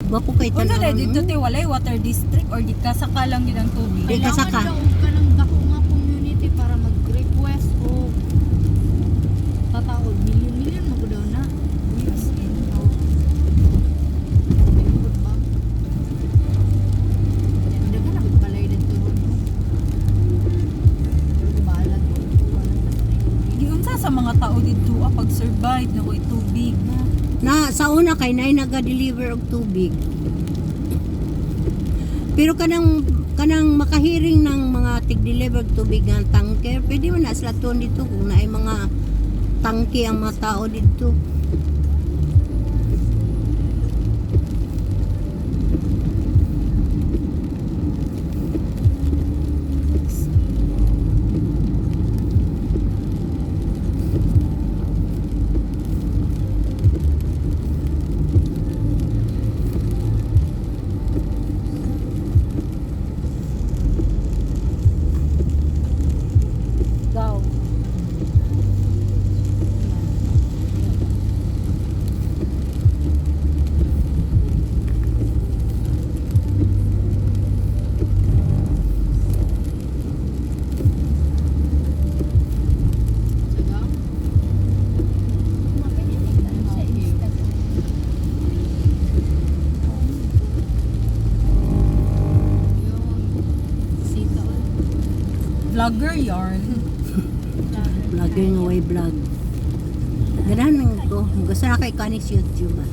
Gwapo kay Unsa tan-awon. na dito te, walay water district or di kasaka lang gid ang tubig? Di kasaka. Kailangan daw og kanang dako nga community para mag-request o tataod million-million mo daw na. Uy, as in. Oh. Pwede ba? Daghan na gud balay didto ron, no? Pero di bahala ko. Wala na sa Giunsa sa mga tao dito pag survive na way tubig? Na sa una kay naay naga-deliver og tubig. Pero kanang kanang makahiring ng mga tig-deliver og tubig nga tanker, pwede man na sila tuon dito kung naay mga tangke ang mga tao dito. Go. Sagaw? Sa Instagram. Yung sita ulit. Vlogger yarn. Vlogger nga way vlog. Ganahan man ko. Gusto na kay kanis YouTube ah.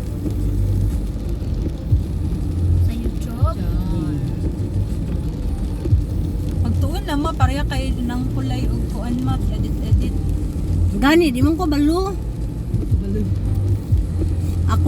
Sa YouTube. Diyan. Pagtuon na ma pareha kay ng kulay og kuan map edit edit. Gani, di man ko balo. Baloy. Ako